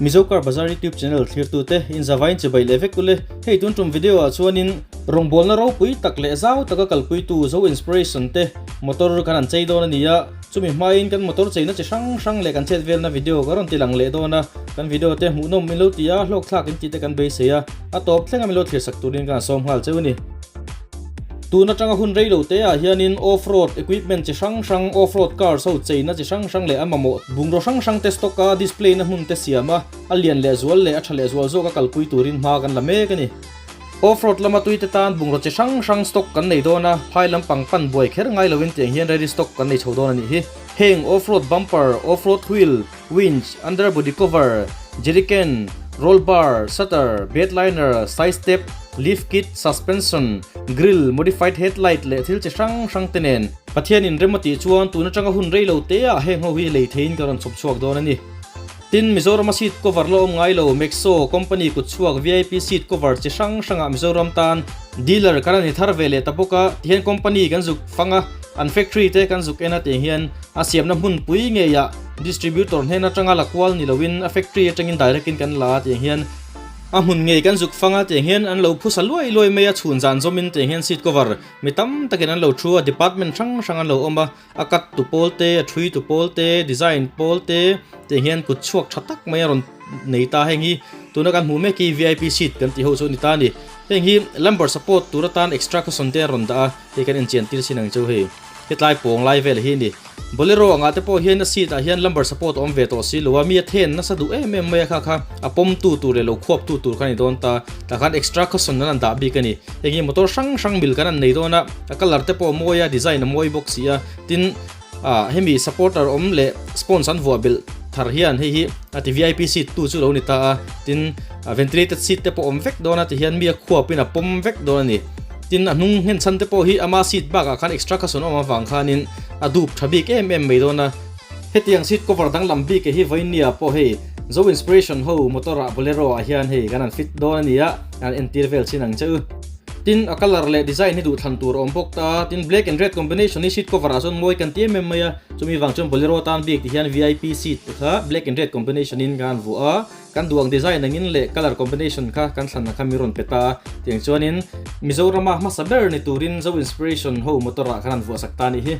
Mizo Car Bazar YouTube channel thlirtute in zavain chibai leh vek ule. Hei tun tum video ah chuanin rawngbawlna ropui tak leh zau taka kalpuitu Zo Inspiration te motor kan han chei dawn a ni a. Chumi hmain kan motor cheina chi hrang hrang leh kan chet velna video ka rawn ti lang leh dawn a. Kan video te hmuhnawm min lo ti a, hlawkthlak in tih te kan beisei a. A tawp thleng a min lo thlirsak turin kan sawm nghal cheu a ni. Tun atanga hun rei lo te ah hianin off road equipment chi hrang hrang, off road cars ho cheina chi hrang hrang leh a mamawh bungraw hrang hrang te stock a display na hmun te siam a, a lian leh zual leh a tha leh zual zawk a kalpui turin hma kan la mek a ni. Off road lama tui te tan bungraw chi hrang hrang stock kan nei dawn a, phai lampang pan buai kher ngai loin tiang hian ready stock kan nei chho dawn a nih hi. Heng off road bumper, off road wheel, winch, underbody cover, jerrycan, roll bar, shutter, bed liner, side step, lift kit, suspension, grille, modified headlight leh thil chi hrang hrang te nen. Pathianin rem a tih chuan tun atanga hun rei lo te ah heng ho hi lei theiin ka rawn chhawp chhuak dawn a ni. Tin, Mizorama seat cover la awm ngai lo, Maxo company kut chhuak VIP seat cover chi hrang hrangah Mizoram tan dealer kan an ni thar ve leh ta bawk a, tihian company kan zuk fang a, an factory te kan zuk en a tiang hian a siamna hmunpui ngeiah Distributor hnen atanga la kual ni loin a factory atangin direct in kan la a tiang hian a hmun ngei kan zuk fang a tiang hian an lo phusa luai luai mai a chhun zan zawmin tiang hian seat cover mi tam takin an lo thu a department hrang hrang an lo awm a a cut tu pawl te a thui tu pawl te design pawl te tiang hian kut chhuak tha tak mai a rawn nei ta heng hi tuna kan hmuh mek hi vip seat kan tih ho chu a ni ta a ni heng hi lumbar support tur atan extra cushion te an rawn dah a hei kan enchian tir sin ang chu hei hetlai pawng lai vel hi a ni. Bolero angah te pawh hian a seat ah hian lumbar support a awm ve tawh si lo a, mi a then nasa duh em em mai a kha kha a pawm tu tur leh lo khuap tu tur kha a ni dawn ta, tah khan extra cushion an han dah bik a ni. Heng hi motor hrang hrang mil kan han nei dawn a, a colour te pawh a mawi a, design a mawi bawk si a, tin ah hemi supporter awm leh sponge an vuah belh thar hian hei hi a ti vip seat tu chu lo ni ta a, tin ventilated seat te pawh awm vek dawn a tihian mi a khuap in a pawm vek dawn a ni. Tin a hnung nghen chhan te pawh hi ama seat bakah khan extra cushion awm avang khanin a dup tha bik em em mai dawn a. Hetiang seat cover danglam bik hi vawinia pawh hei Zo Inspiration ho motor ah Bolero ah hian hei kan han fit dawn a ni a, an entir vel chin ang che u. Tin a colour leh design hi duhthlan tur a awm bawk ta. Tin black and red combination hi seat cover ah chuan mawi kan ti em em mai a, chumi vang chuan Bolero tan bik ti hian vip seat te kha black and red combination in kan han vuah a. Kan duang design angin leh colour combination kha kan thlanna kha mi rawn pe ta a, tiang chuanin Mizorama hmasa ber ni turin Zo Inspiration ho motor ah khan an vuahsak ta a nih hi.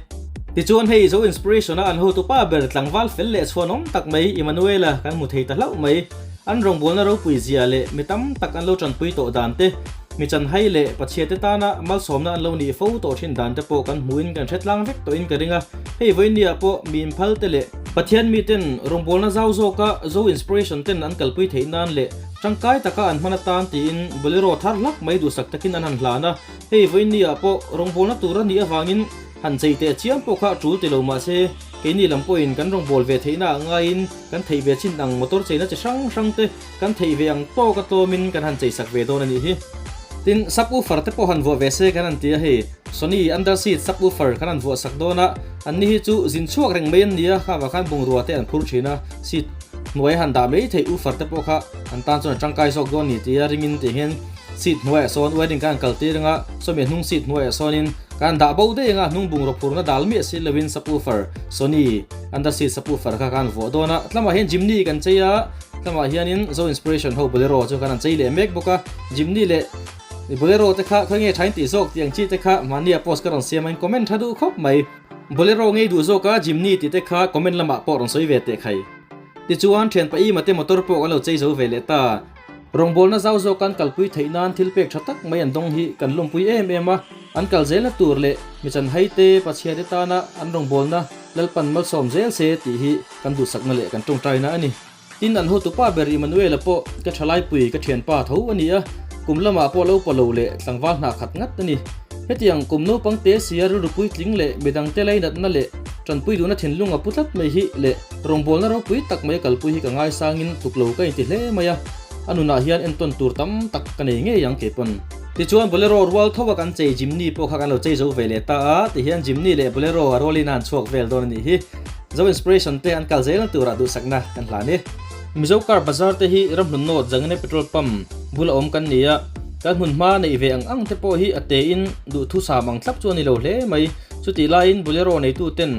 Tichuan hei Zo Inspiration a an hotupa ber tlangval fel leh chhuanawm tak mai Emmanuela kan hmu thei ta hlauh mai. An rawngbawlna ropui zia leh mi tam tak an lo tanpui tawh dan te, mi chanhai leh pachhiate tana malsawmna an lo nih fo tawh thin dan te pawh kan hmuhin kan hre tlang vek tawhin ka ring a. Hei vawinia pawh mi inphal te leh Pathian miten rawngbawlna zau zawka Zo Inspiration ten an kalpui theih nan leh tangkai taka an hman atan tiin Bolero thar hlak mai duhsak takin an han hlan a. Hei vawinia pawh rawngbawlna tur a nih avangin han chei teh chiam pawh kha a tul ti lo mahse keini lam pawhin kan rawngbâwl ve theihna ah ngaiin kan theih ve chin ang motor cheina chi hrang hrang te kan theih ve ang tawk a tlawmin kan han cheisak ve dawn a nih hi. Tin, subwoofer te pawh han vuah ve se kan han ti a hei, Sony under seat subwoofer kan han vuah sak dawn a, an ni hi chu zin chhuak reng mai an ni a, kha vang khan bungrua te an phur thin a, seat hnuai a han dah mai theih woofer te pawh kha an tan chuan a tangkai zawk dawn a ni tia ringin tih hian seat hnuaiah sawn wiring kan han kal tir ang a, sawmi hnung seat hnuaiah sawnin kan han dah bo daih ang a, hnung bungraw phurna dal miah si loin subwoofer Sony under seat subwoofer kha kan han vuah dawn a, tlamah hian Jimny kan chei a. Tlangah hianin Zo Inspiration ho Bolero chu kan han chei leh mek bawk a, Jimny leh Bolero te kha khawi nge thain tih zawk tih ang chi te kha mahnia post ka rawn siam a in comment tha duh khawp mai. Bolero ngei duh zawk a Jimny tih te kha comment lamah pawh rawn sawi ve teh khai. Tichuan thianpa Ima te motor pawh kan lo chei zo ve leh ta. Rawngbawlna zau zawk an kalpui theih nan thil pek tha tak mai an dawng hi kan lawmpui em em a, an kal zelna tur leh mi chanhai te Pathian te tana an rawngbawlna Lalpan malsawm zel se tih hi kan duhsakna leh kan tawngtaina a ni. Tin, an hotupa ber Emmanuel-a pawh ka thalaipui ka thianpa tho a ni a, kum lamah pawh lo pa lo leh tlangval hna khat ngat a ni. Hetiang kum naupang te sia rilru puitling leh midangte lainatna leh tanpui duhna thinlung a pu tlat mai hi leh rawngbawlna ropui tak mai a kalpui hi ka ngaisangin tluk lo ka inti hle mai a, a nunah hian entawn tur tam tak ka nei ngei ang kei pawn. Tichuan Bolero rual tho a kan chei Jimny pawh kha kan lo chei zo ve leh ta a, tihian Jimny leh Bolero a rualin a han chhuak vel dawn a nih hi. Zo Inspiration te an kal zelna turah duhsakna kan hlan e. Mizo Car Bazar te hi ramhlun nawt Zangene Petrol Pump bula awm kan ni a, kan hmun hma neih ve ang ang te pawh hi a tein duhthusam ang thlap chu a ni lo hle mai. Chutih laiin Bolero neitu ten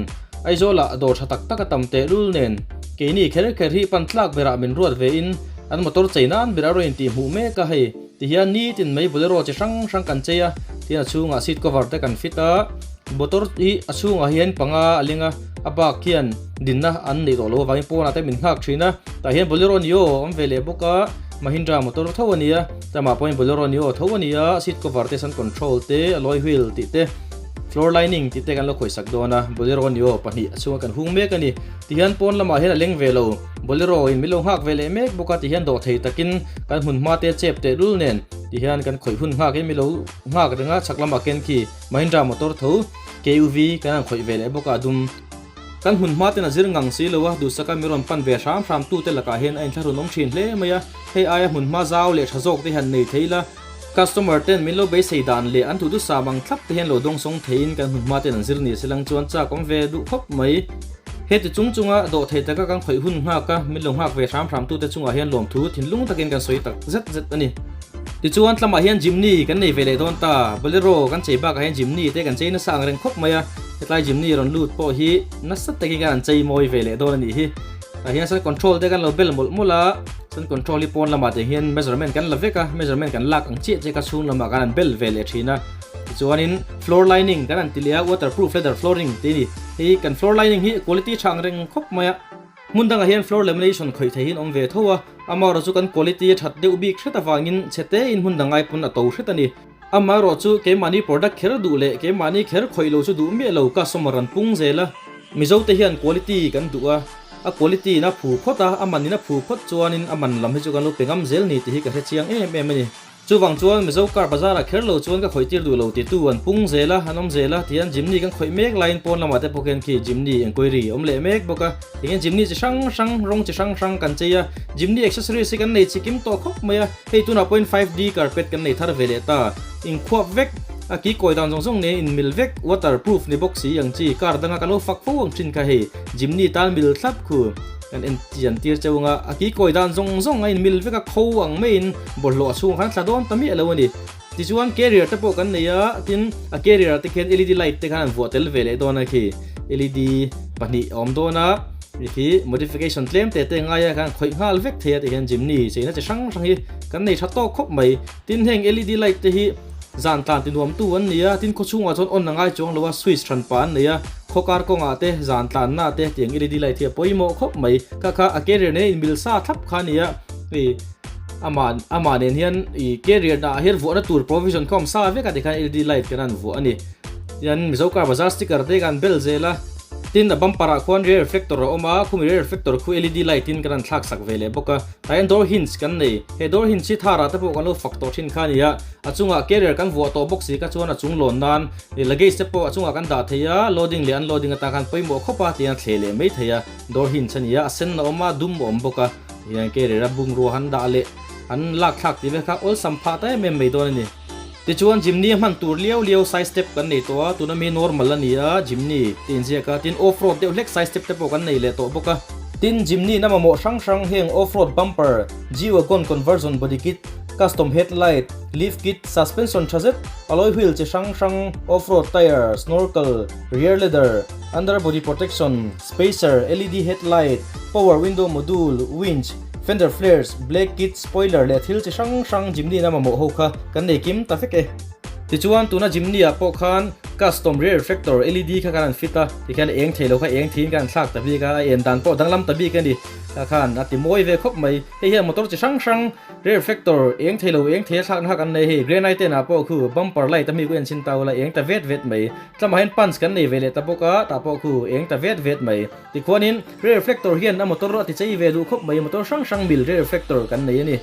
Aizawlah dawr tha tak tak a tam tehlul nen Keini kher kher hi pan tlak berah min ruat ve in an motor chei nan ber a rawn intih hmuh mek a hei. Tihian nitin mai bolero chi hrang hrang kan chei a, tin a chhungah seat cover te kan fit a, motor hi a chhungah hian panga a ling a, a bak hian dinna an neih tawh loh avangin pawnah te min nghak thin a, tah hian bolero nio a awm ve leh bawk a, Mahindra motor tho a ni a, tamah pawhin bolero nio tho a ni a, seat cover te sun control te alloy wheel tih te floor lining tih te kan lo khawihsak dawn a, bolero nio pahnih a chhungah kan hung mek a ni. Tihian pawn lamah hian a leng ve lo, Bolero in min lo nghak ve leh mek bawk a tihian dawh thei takin kan hmun hma te chep teh lul nen tihian kan khawih hun nghak in min lo nghak reng a chhak lamah ken khi Mahindra motor tho KUV kan han khawih ve leh bawk a a dum kan hmun hma ten a zir ngang si lo a duhsaka mi rawn pan ve hram hram tu te lakah hian a inthlahrun awm thin hle mai a hei aia hmun hma zau leh tha zawk te hian nei thei ila customer ten min lo beisei dan leh an duhdusa mang thlap te hian lo dawngsawng theiin kan hmun hma ten an zir ni se lang chuan chak awm ve duh khawp mai. Heti chung chunga dawhthei taka kan khawih hun nghak a, min lo nghak ve hram hram tute chungah hian lawmthu thinlung takin kan sawi tak zet zet a ni. Tichuan tlamah hian Jimny kan nei ve leh dawn ta, Bolero kan chei bakah hian Jimny te kan chei nasa ang reng khawp mai a, hetlai Jimny rawn lut pawh hi nasa takin kan han chei mawi ve leh dawn a nih hi. Tah hian sun control te kan lo bel mawlh mawlh a, sun control hi pawn lamah te hian measurement kan la vek a, measurement kan lak ang chiah chiah kha chhung lamah kan han bel ve leh thin a. Tichuanin floor lining kan han ti leh a, waterproof leather flooring tih a ni. Hei kan floor lining hi quality tha ang reng khawp mai a, hmun dangah hian floor lamination khawih thei hian awm ve tho a, amaherawhchu kan quality a that deuh bik hret avangin chhe te in hmun dang ai pawn a to hret a ni. Amaherawhchu keimahni product kher duh leh keimahni kher khawih lo chu duh miah lo customer an pung zel a, Mizo te hian quality kan duh a, a quality in a phu phawt a, a man in a phu phawt chuanin a man lam hi chu kan lo pe ngam zel ni tih hi ka hre chiang em em a ni. Chuvang chuan Mizo car bazar ah kher lo chuan ka khawih tir duh lo titu an pung zel a, an awm zel a, tihian Jimny kan khawih mek laiin pawn lamah te pawh khian khi Jimny enquiry a awm leh mek bawk a, tihian Jimny chi hrang hrang, rawng chi hrang hrang kan chei a, Jimny accessories hi kan nei chi kim tawh khawp mai a, hei tunah pawhin 5D carpet kan nei thar ve leh ta, inkhuap vek, a ki kawi dan zawng zawng nen inmil vek, water proof ni bawk si ang chi car danga kan lo fak fo ang thin kha hei Jimny tan mil thlap khu. Kan en chian tir cheu anga a ki kawi dan zawng zawng a inmil vek a kho ang maiin bawlhhlawh a chhungah khan thla dawn ta miah lo a ni. Tichuan carrier te pawh kan nei a, tin a carrier ah te khian led light te khan an vuah tel ve leh dawn a khi led pahnih a awm dawn a, khi modification tlem te te ngai a khan khawih nghal vek thei a ti hian Jimny cheina chi hrang hrang hi kan nei tha tawk khawp mai. Tin heng led light te hi zan tlan ti nuam tu an ni a, tin khaw chhungah chuan on a ngai chuang lo a, switch hran pa an nei a, khaw kar kawngah te zan tlanna te tiang led light hi a pawimawh khawp mai. Kha kha a carrier nen inmil sa thlap kha a ni a, hei amah amah nen hian ih carrier ah hian vuahna tur provision kha awm sa vek a tikhan led light kan han vuah a ni. Tian Mizo car bazar sticker te kan bel zel a, tin a bumper ah khuan rear reflector a awm a, khumi rear reflector khu led light in kan han thlak sak ve leh bawk a, tah hian door hinge kan nei. He door hinge hi thar ah te pawh kan lo fak tawh thin kha a ni a, a chungah carrier kan vuah tawh bawk si kha chuan a chung lawn nan ih luggage te pawh a chungah kan dah thei a, loading leh unloading atan khan pawimawh khawp a tihian a thleh leh mai thei a, door hinge a ni a, a sen a awm a, dum a awm bawk a, tihian carrier a bungrua han dah leh an lak thlak tih vel kha awlsam phah ta em em mai dawn a ni. Tichuan Jimny a hman tur liau liau side step kan nei tawh a, tuna mi normal a ni a, Jimny tih inziak a, tin off road deuh hlek side step te pawh kan nei leh tawh bawk a. Tin Jimny na mamawh hrang hrang heng off road bumper, G-Wagon conversion body kit, custom headlight, lift kit, suspension tha zet, alloy wheel chi hrang hrang, off road tyre, snorkel, rear ladder, under body protection, spacer, led headlight, power window module, winch, Fender flares, black kit, spoiler leh thil chi hrang hrang Jimny na mamawh ho kha kan nei kim ta vek e. Tichuan tuna Jimny ah pawh khan custom rear reflector led kha kan han fit a, tikhian eng thei lo kha eng theiin kan han thlak ta bik a, a en dan pawh danglam ta bik a ni. Kha khan a ti mawi ve khawp mai. Hei hian motor chi hrang hrang rear reflector eng thei lo eng thei a thlakna kha kan nei hei. Granite en ah pawh khu bumper light a mi ku en chhin ta ula eng ta vet vet mai. Tlamah hian punch kan nei ve leh ta bawk a, tah pawh khu eng ta vet vet mai. Tikhuanin rear reflector hian a motor a ti chei ve duh khawp mai, motor hrang hrang mil rear reflector kan nei a ni.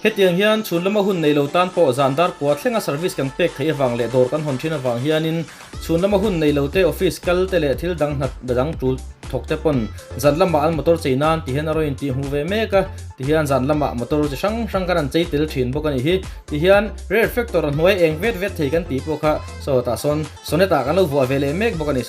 Hetiang hian chhun lama hun nei lo tan pawh zan dar kua thlenga service kan pek theih avang leh dawr kan hawn thin avang hianin chhun lama hun nei lo te office kal te leh thil dang hna dang tul thawk te pawn zan lamah an motor chei nan ti hian a rawn intih hmuh ve mek a, tihian zan lamah motor chi hrang hrang kan han chei tel thin bawk a nih hi. Tihian rear reflector a hnuai eng vet vet thei kan tih pawh kha saw tah sawn Sonnet ah kan lo vuah ve leh mek bawk a ni.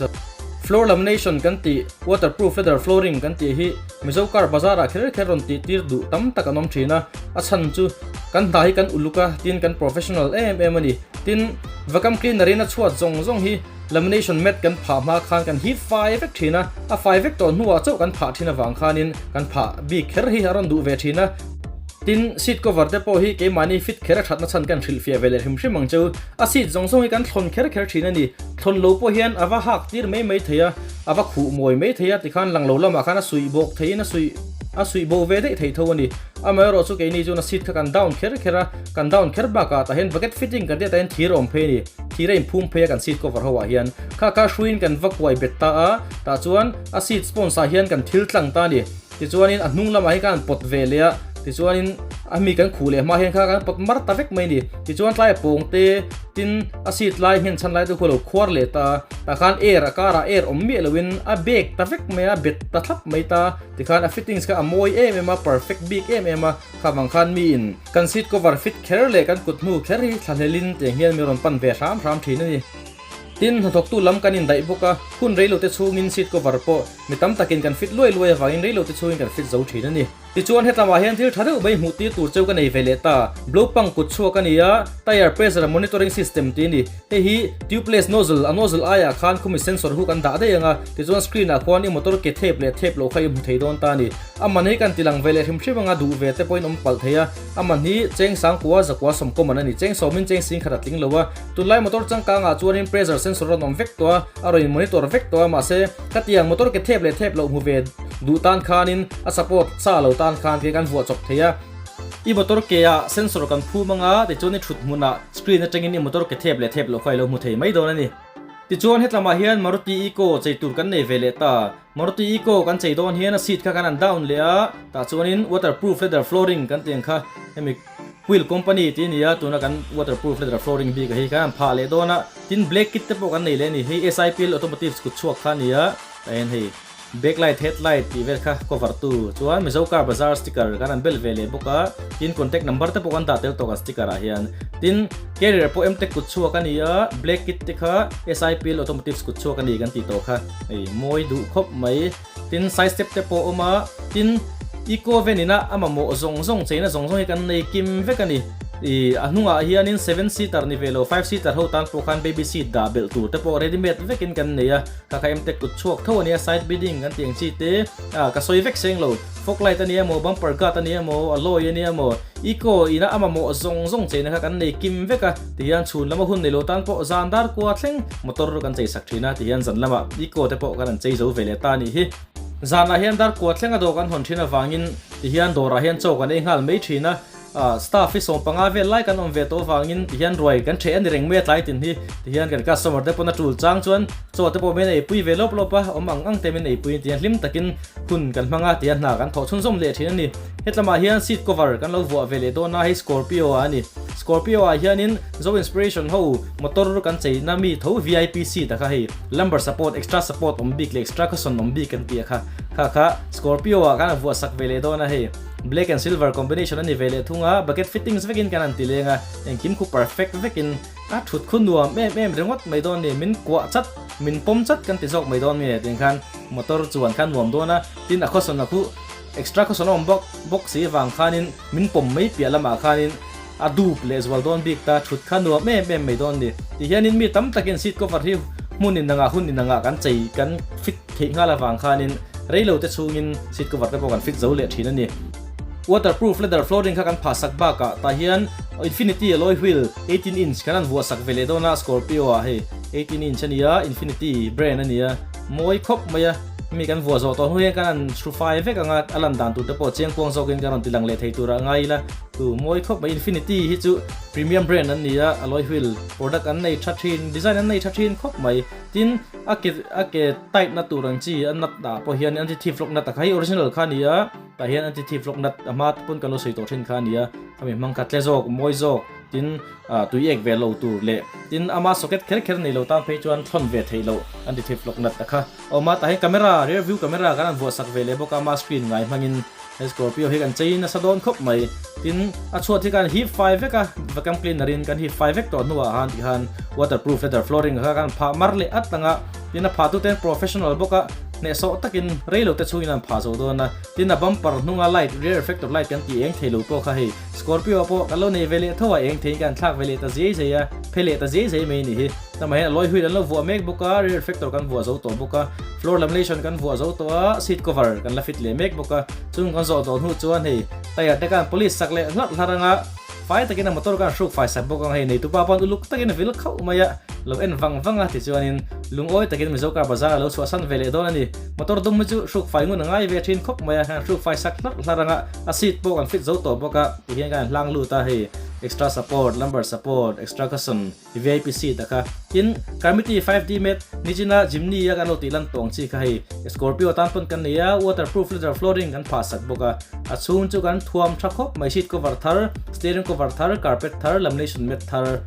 Floor lamination kan tih, waterproof leather flooring kan tih hi Mizo car bazar ah kher kher rawn tih tir duh tam tak an awm thin a, a chhan chu kan hna hi kan uluk a, tin kan professional em em a ni. Tin, vacuum cleaner in a chhuat zawng zawng hi lamination mat kan phah hma khan kan hip fai vek thin a, a fai vek tawh hnuah chauh kan phah thin avang khanin kan phah bik kher hi a rawn duh ve thin a. Tin, seat cover te pawh hi keimahni fit kher a thatna chhan kan hrilhfiah ve leh hrim hrim ang cheu. A seat zawng zawng hi kan thlawn kher kher thin a ni. Thlawn lo pawh hian a va hak tir mai mai thei a, a va khuh mawi mai thei a, tikhan lang lo lamah khan a suih bawk theiin a suih a suih bo ve daih thei tho a ni. Amaherawhchu chu keini chuan a seat kha kan down kher kher a, kan down kher bakah tah hian bucket fitting kan tih atah hian thir a awm phei a ni. Thir a inphum phei a kan seat cover ho ah hian. Kha kha hruiin kan va kuai bet ta a, tah chuan a seat sponge ah hian kan thil tlang ta a ni. Tichuanin a hnung lamah hian kan han pawt ve leh a, tichuanin a mi kan khuh leh hma hian kha kan pawt mar ta vek mai a ni. Tichuan tlai a pawng te, tin a seat lai nghen chhan lai te khu a lo khuar leh ta a, tah khan air a karah air awm miah loin a bek ta vek mai a, bet ta thlap mai ta. Tikhan a fittings kha a mawi em em a, perfect bik em em a, kha vang khan miin kan seat cover fit kher leh kan kut hnu kher hi thlahlelin tiang hian mi rawn pan ve hram hram thin a ni. Tin, hnathawktu lam kan indaih bawk a, hun reilote chhungin seat cover pawh mi tam takin kan fit luai luai avangin reilote chhungin kan fit zo thin a ni. Tichuan, hetlamah hian thil tha deuh mai hmuh tir tur cheu ka nei ve leh ta. Blow pump kut chhuak a ni a, tyre pressure monitoring system tih a ni. Hei hi tubeless nozzle, a nozzle aiah khan khumi sensor hu kan dah daih ang a, tichuan screen ah khuan i motor ke thep leh thep loh kha i hmu thei dawn ta a ni. A man hi kan tilang ve leh hrim hrim anga duh ve te pawhin awm palh thei a, a man hi cheng sangkua zakua sawmkaw man a ni. Cheng sawmin cheng sing khat a tling lo a. Tunlai motor changkangah chuanin pressure sensor rawn awm vek tawh a, a rawn in monitor vek tawh a, mahse khatiang motor ke thep leh thep loh hmu ve duh tan khanin a support sa lo tan khan ke kan vuah chawp thei a. I motor ke ah sensor kan phum anga tichuan i thut hmunah screen atangin i motor ke thep leh thep loh kha i lo hmu thei mai dawn a ni. Tichuan hetlamah hian Maruti Eco chei tur kan nei ve leh ta. Maruti Eco kan chei dawn hian a seat kha kan han down leh a, tah chuanin waterproof leather flooring kan tih ang kha hemi Wheel company tih a ni a, tuna kan waterproof leather flooring bik a hi khan an phah leh dawn a, tin black kit te pawh kan nei leh a ni, hei SIPL Automotives kut chhuak kha a ni a, tah hian hei backlight headlight tih vel kha cover tu chuan Mizo car bazaar sticker kan han bel ve leh bawk a, tin contact number te pawh kan dah tel tawh kan sticker ah hian, tin carrier pawh Mtech kut chhuak a ni a, black kit te kha SIPL Automotives kut chhuak a ni kan tih tawh kha hei mawi duh khawp mai. Tin, side step te pawh a awm a, tin, eco van ina a mamawh zawng zawng cheina zawng zawng hi kan nei kim vek a ni. Ih, a hnungah hianin seven seater ni ve lo, five seater ho tan pawh khan baby seat dah belh tur te pawh ready made vekin kan nei a, kha kha Mtech kut chhuak tho a nia, side beading kan tih ang chi te, ah, ka sawi vek seng lo, fog light a ni emaw, bumper guard a ni emaw, alloy a ni emaw, eco ina a mamawh zawng zawng cheina kha kan nei kim vek a, tihian chhun lama hun nei lo tan pawh zan dar kua thleng motor kan chei sak thin a, tihian zan lamah eco te pawh kan han chei zo ve leh ta a nih hi. Zanah hian dar kua thleng a dawr kan hawn thin avangin tihian dawrah hian chaw kan ei nghal mai thin a, ah staff hi 15 vel lai kan awm ve tawh avangin tihian ruai kan theh a ni reng mai a tlai tin hi, tihian kan customer te pawn a tul chang chuan chaw te pawh min eipui ve lawp lawp a, awm ang ang te min eipui tihian hlim takin hun kan hmang a, tihian hna kan thawh chhunzawm leh thin a ni. Hetlamah hian seat cover kan lo vuah ve leh dawn a, hei Scorpio ah a ni. Scorpio ah hianin Zo Inspiration ho motor kan cheina mi tho vip seat a kha hei lumbar support extra support awm bik leh extra cushion awm bik kan tih a kha kha kha Scorpio ah kan vuah sak ve leh dawn a hei black and silver combination a ni ve leh thung a bucket fittings vekin kan han ti leng a engkim khu perfect vekin a thut khu nuam em em ringawt mai dawn a ni min kuah chat min pawm chat kan ti zawk mai dawn nge tiang khan motor chuan khan nuam dawn a tin a cushion a khu Extra cushion a awm bawk bawk si avang khanin min pawm mai piah lamah khanin a dup leh zual dawn bik ta thut kha nuam em em mai dawn ni. Ti hianin mi tam takin seat cover hi hmun inangah hun inangah kan chei kan fit theih nghal avang khanin reilo te chhungin seat cover te pawh kan fit zo leh thin a ni. Waterproof leather flooring kha kan phah sak bakah tah hian Infinity alloy wheel 18 inch kan han vuah sak ve leh dawn a Scorpio ah hei 18 inch a nia Infinity brand a nia mawi khawp mai a. Mi kan vuah zawh tawh hnu hian kan han hru fai vek ang a, a lan dan tur te pawh chiang kuang zawkin kan rawn ti lang leh thei turah ngai ila. Tu mawi khawp mai Infinity hi chu premium brand an ni a, alloy wheel product an nei tha thin, design an nei tha thin khawp mai. Tin, a ke a ke tight na tur ang chi a nut ah pawh hian anti thief lock nut a kha hi original kha a ni a, tah hian anti thief lock nut a hma te pawn kan lo sawi tawh thin kha a ni a, khami hmang kha tle zawk, mawi zawk. Tin, tui ek ve lo tur leh tin ama socket kher kher nei lo tan phei chuan thlawn ve theih loh an ti thei vlog nat a kha. Awm a, tah hian camera, rear view camera kan han vuah sak ve leh bawk a, ama screen ngai hmangin he Scorpio hi kan chei nasa dawn khawp mai. Tin, a chhuat hi kan hip fai vek a, vacuum cleaner in kan hip fai vek tawh hnuah han tikhan waterproof leather flooring kha kan phah mar leh at ang a, tin a phah tuten professional bawk a. Hnehsawh takin rei lo te chhungin an phah zo dawn a, tin a bumper hnunga light, rear reflector light kan tih eng thei lo pawh kha hei Scorpio ah pawh kan lo nei ve leh tho a, eng theiin kan thlak ve leh ta zei zei a, phe leh ta zei zei mai a nih hi. Tamah hian alloy wheel an lo vuah mek bawk a, rear reflector kan vuah zo tawh bawk a, floor lamination kan vuah zo tawh a, seat cover kan la fit leh mek bawk a, chung kan zawh tawh hnu chuan hei tyre te khan polish sak leh hlarh hlarh anga, Fai takin a motor khan hruk fai sak bawk ang hei neitupa pawn uluk takin a vil khauh mai a, lo en vang vang a tichuanin lungawi takin Mizo car bazar a lo chhuahsan ve leh dawn a ni. Motor dum hi chu hruk fai ngun a ngai ve thin khawp mai a, khan hruk fai sak hlarh hlarh anga a seat pawh kan fit zo tawh bawk a tihian kan hlang lut a hei extra support, lumbar support, extra cushion, Vip seat a kha. Tin, Carmity 5D mat nichina Jimny a kan lo tih lan tawng chi kha hei Scorpio tan pawn kan nei a, waterproof leather flooring kan phah sak bawk a. A chhung chu kan thuam tha khawp mai seat cover thar, steering cover thar, carpet thar, lamination mat thar.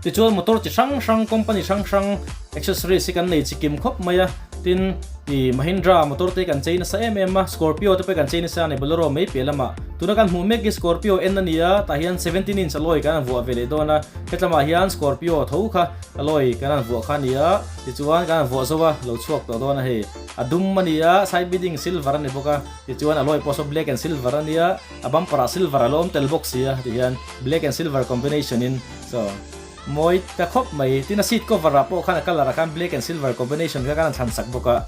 Tichuan motor chi hrang hrang, company hrang hrang accessories hi kan nei chi kim khawp mai a. Tin, ih Mahindra motor te kan chei nasa em em a, Scorpio te pawh kan chei nasa a ni Bolero mai piah lamah. Tuna kan hmuh mek hi Scorpio en a ni a, tah hian 17 inch alloy kan han vuah ve leh dawn a. Hetlamah hian Scorpio tho kha alloy kan han vuah kha a ni a, tichuan kan han vuah zo a, lo chhuak tawh dawn a hei. A dum a ni a, side beading silver a ni bawk a, tichuan alloy pawh saw black and silver a ni a, a bumper ah silver a lo awm tel bawk si a, tihian black and silver combination in so mawi ta khawp mai. Tin a seat cover ah pawh khan a colour ah khan black and silver combination kha kan han thlan sak bawk a.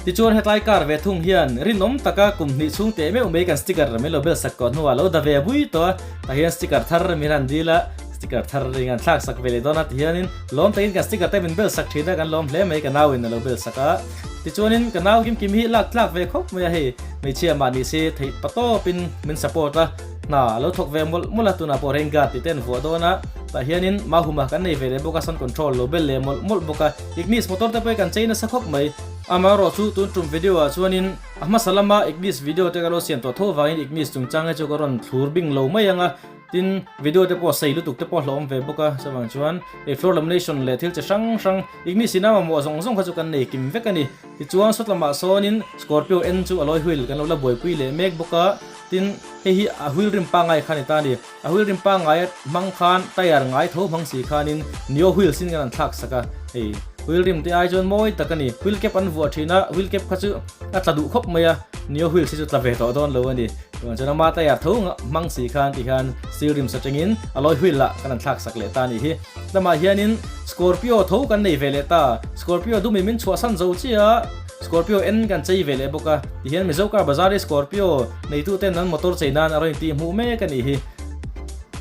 Tichuan hetlai car ve thung hian rinawm taka kum hnih chhung teh meuh mai kan sticker min lo bel sak tawh hnuah lo da ve bui tawh a, tah hian sticker thar min han dil a, sticker thar ring an thlak sak ve leh dawn a tihianin lawm takin kan sticker te min bel sak thin a kan lawm hle mai ka nau in a lo bel sak a. Tichuanin ka nau kim kim hi lak tlak ve khawp mai a hei hmeichhia mah ni se theih pa tawpin min support a, hna a lo thawk ve mawlh mawlh a tunah pawh rain guard tih te an vuah dawn a, tah hianin mahuma kan nei ve leh bawk a sound control lo bel leh mawlh mawlh bawk a. Ignis motor te pawh hi kan chei nasa khawp mai. Amaherawh chu tun tum video ah chuanin a hmasa lama Ignis video te ka lo siam tawh tho vangin Ignis chungchang hi chu ka rawn thlur bing lo mai ang a, tin video te pawh sei lutuk te pawh a hlauhawm ve bawk a, chuvang chuan hei floor lamination leh thil chi hrang hrang Ignis in a mamawh zawng zawng kha chu kan nei kim vek a ni. Tichuan sawtlamah sawnin Scorpio N chu alloy wheel kan lo la buaipui leh mek bawk a, tin hei hi a wheel rim pangngai kha a ni ta a ni. A wheel rim pangngai hmang khan tyre ngai tho hmang si khanin neo wheels in kan han thlak sak a, hei wheel rim te ai chuan mawi tak a ni. Wheel cap an vuah thin a, wheel cap kha chu a tla duh khawp mai a, neo wheels hi chu tla ve tawh dawn lo a ni. Chuan chuan ama tyre tho hmang si khan ti khan steel rims atangin alloy wheel ah kan han thlak sak leh ta a nih hi. Lamah hianin Scorpio tho kan nei ve leh ta, Scorpio dumin min chhuahsan zo chiah a. Scorpio en kan chei ve leh bawk a, tihian Mizo car bazar hi Scorpio neitu ten an motor chei nan a rawn intih hmuh mek a nih hi.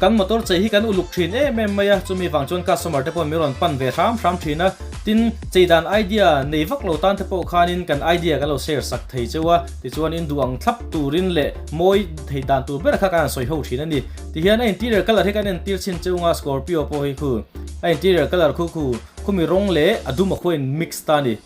Kan motor chei hi kan uluk thin em em mai a, chumi vang chuan customer te pawh min rawn pan ve hram hram thin a, tin chei dan idea nei vak lo tan te pawh khanin kan idea kan lo share sak thei cheu a, tichuan in duh ang thlap turin leh mawi thei dan tur ber kha kan han sawi ho thin a ni. Tihian a interior colour hi kan entir chhin cheu nga Scorpio pawh hi khu a interior colour khu khu khumi rawng leh a dum a khuain mix ta a ni.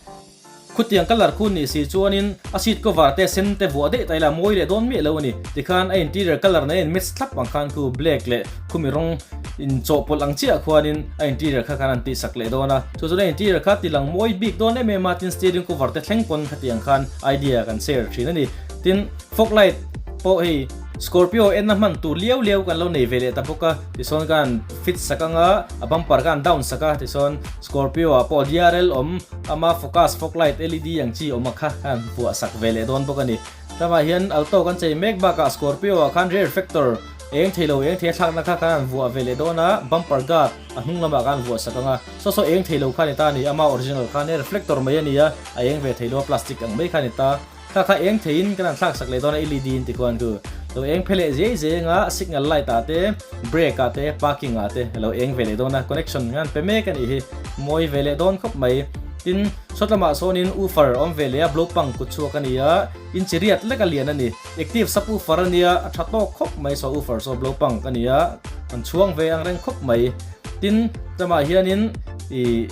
Khutiang colour khu nih si chuanin a seat cover te sen te vuah daih ta ila mawi leh dawn miah lo a ni. Tikhan a interior colour nen match thlap ang khan khu black leh khumi rawng inchawhpawlh ang chiah khuanin a interior kha khan an tihsak leh dawn a. Chu chuan a interior kha tilang mawi bik dawn em em a, tin steering cover te thleng pawn khatiang khan idea kan share thin a ni. Tin fog light pawh hei Scorpio enna hman tur liau liau kan lo nei ve leh ta bawk a, tisawn kan fit sak anga a bumper khan down sak a, tisawn Scorpio ah pawh DRL awm ama focus fog light led ang chi awm a kha khan vuah sak ve leh dawn bawk a ni. Tlangah hian Alto kan chei mek bakah Scorpio ah khan rear reflector eng thei lo eng thei a thlakna kha khan an vuah ve leh dawn a, bumper guard a hnung lamah khan vuah sak ang a, saw saw eng thei lo kha a ni ta a ni, ama original khan e reflector mai a ni a, a eng ve thei lo a plastic ang mai kha a ni ta. Kha kha eng theiin kan han thlak sak leh dawn a led in tikhuan chu lo eng phe leh zei zei anga signal light ah te brake ah te parking ah te lo eng ve leh dawn a connection an pe mek a nih hi mawi ve leh dawn khawp mai tin sawt lamah sawnin woofer a awm ve leh a blow pang kut chhuak a ni a inchi riat lek a lian a ni active sub woofer a nia a tha tawk khawp mai saw woofer saw blow pang a ni a an chhuang ve ang reng khawp mai tin lamah hianin ih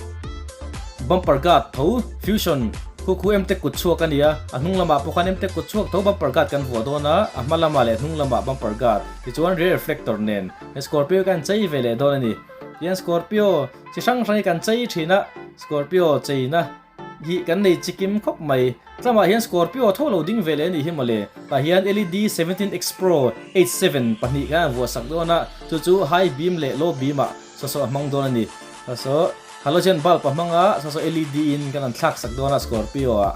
Bumper guard tho fusion khu khu em te kut chhuak a ni a, a hnung lamah pawh khan em te kut chhuak tho bumper guard kan vuah dawn a, a hma lamah leh hnung lamah bumper guard tichuan rear reflector nen he Scorpio kan chei ve leh dawn a ni. Tihian Scorpio chi hrang hrang hi kan chei thin a, Scorpio cheina hi kan nei chikim khawp mai. Tlamah hian Scorpio tho lo ding ve leh a nih hi mawle. Tah hian LED 17X Pro H7 pahnih khan an vuah sak dawn a, chu chu high beam leh low beam ah saw saw a hmang dawn a ni. Saw saw. Halogen bulb a hmang a, saw saw led in kan han thlak sak dawn a Scorpio ah.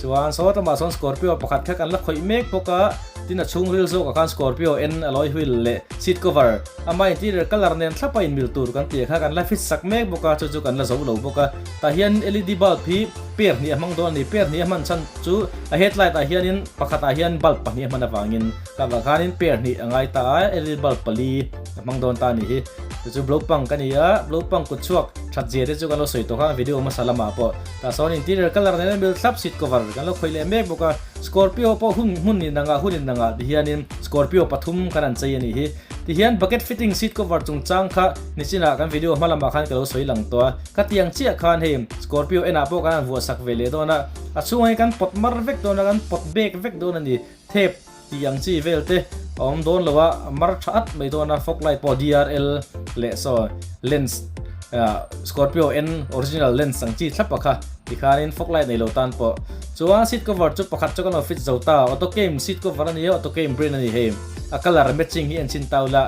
Chuan saw lamah sawn Scorpio pakhat kha kan la khawih mek bawk a, tin a chhungril zawkah khan Scorpio en alloy wheel leh seat cover ama interior colour nen thlapa inmil tur kan tih kha kan la fit sak mek bawk a, chu chu kan la zo lo bawk a. Tah hian led bulb hi pair hnih a hmang dawn a ni, pair hnih a hman chhan chu a headlight ah hianin pakhat ah hian bulb pahnih a hman avangin tah vang khanin pair hnih a ngai ta a, led bulb pali a hmang dawn ta a nih hi. Chu chu blow punk a ni a, blow punk kut chhuak that zia te chu kan lo sawi tawh kha video hmasa lamah pawh. Tah sawn interior colour nen a mil thlap seat cover kan lo khawih leh mek bawk a, Scorpio pawh hun hmun in anga hun in anga ti hianin Scorpio pathum kan an chei a nih hi. Ti hian bucket fitting seat cover chungchang kha nichinah kan video hma lamah khan ka lo sawi lang tawh a, khatiang chiah khan hei Scorpio enah pawh kan han vuah sak ve leh dawn a, a chhungah hian kan pawt mar vek dawn a, kan pawt bek vek dawn a ni. Thep tih ang chi vel te a awm dawn lo a, a mar tha at mai dawn a, fog light pawh DRL leh saw lens ah Scorpio N original lens ang chi thlap a kha tikhanin fog light nei lo tan pawh chuan seat cover chu pakhat chu kan lo fit zo ta, auto came seat cover a ni a, auto came brand a ni hei a colour matching hi en chhin tau la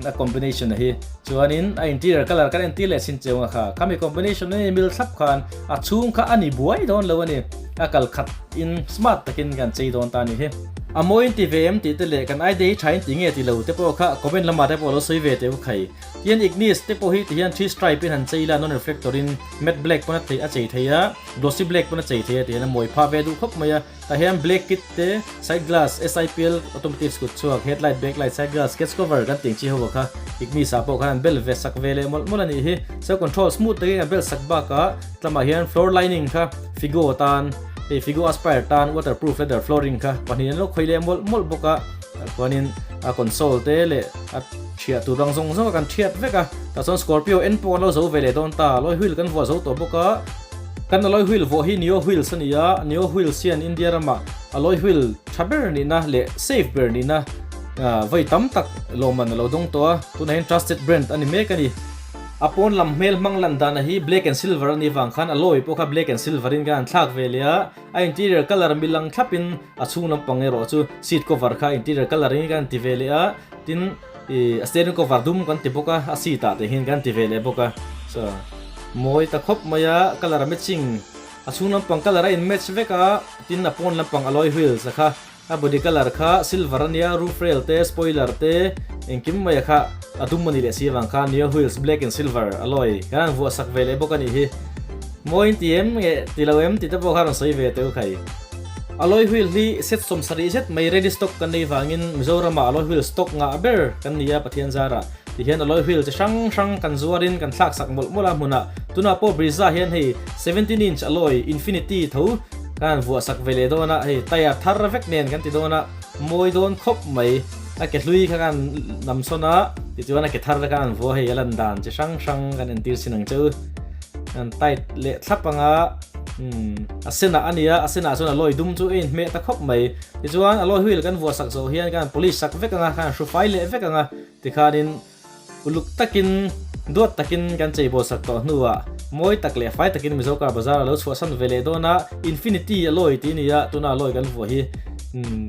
a combination a hi chuanin a interior colour kan entir leh chhin cheu ang a kha khami combination a ni mil thlap khan a chhung kha a ni buai dawn lo a ni. A kal khat in smart takin kan chei dawn ta a ni hi. A mawi in ti ve em tih te leh kan idea hi tha in ti nge ti lo te pawh kha comment lamah te pawh lo sawi ve teh u khai. Tihian Ignis te pawh hi tihian three stripe in han chei ila non reflector in matte black pawn a thei a chei thei a, glossy black pawn a chei thei a tihian a mawi phah ve duh khawp mai a. Tah hian black kit te, side glass, SIPL automotive kut chhuak, headlight, backlight, side glass, catch cover kan tih ang chi ho kha Ignis ah pawh khan an bel ve sak ve leh mawlh mawlh a nih hi. Self control smooth takin an bel sak bakah Tlamah hian floor lining kha Figo tan, hei Figo Aspire tan waterproof leather flooring kha pahnih an lo khawih leh mawlh mawlh bawk a, tah chuanin a console te leh a thiah tur ang zawng zawng a kan thiat vek a, tah chuan Scorpio en pawh an lo zo ve leh dawn ta, alloy wheel kan vuah zo tawh bawk a, kan alloy wheel vuah hi Neo wheels a ni a, Neo wheels hian India ramah alloy wheel tha ber nihna leh safe ber nihna vawi tam tak lawmman a lo dawng tawh a, tunah hian trusted brand a ni mek a ni. A pawn lam hmel hmang lan dana hi black and silver a nih vang khan a lawi pawh kha black and silver in kan han thlak ve leh a, a interior colour mi lang thlap in a chhung lampang erawh chu seat cover kha interior colour in kan ti ve leh a, tin ih a steering cover dum kan ti bawk a, a seat ah te hian kan ti ve leh bawk a, so mawi ta khawp mai a colour matching a chhung lampang colour a in match vek a, tin a pawn lampang alloy wheels a kha. A body colour kha silver a nia, roof rail te, spoiler te, engkim mai a kha a dum a nih leh si avang khan neo wheels black and silver alloy kan han vuah sak ve leh bawk a nih hi. Mawi in ti em nge ti lo em tih te pawh kha rawn sawi ve teh u khai. Alloy wheel hi set 70 zet mai ready stock kan nei vangin Mizoramah alloy wheel stock ngah ber kan ni a Pathian zarah ti hian alloy wheel chi hrang hrang kan zuarin kan thlak sak mawlh mawlh a hmunah tunah pawh Brezza hian hei 17 inch alloy Infinity tho Kan han vuah sak ve leh dawn a, hei tyre thar vek nen kan ti dawn a, mawi dawn khawp mai. A ke hlui kha kan nam sawn a, tichuan a ke thar te khan an vuah hei a lan dan chi hrang hrang kan entir sin ang che u. Kan tight leh thlap ang a, umm a senah a nia, a senah chuan a lawi dum chu a inhmeh ta khawp mai. Tichuan a lawi wheel kan vuah sak zawh hian kan han polish sak vek ang a, kan han hru fai leh vek ang a, tikhanin Uluk takin, duat takin kan cheibawl sak tawh hnuah mawi tak leh fai takin Mizo Car Bazar a lo chhuahsan ve leh dawn a, Infinity a lawi tih a ni a, tuna a lawi kan vuah hi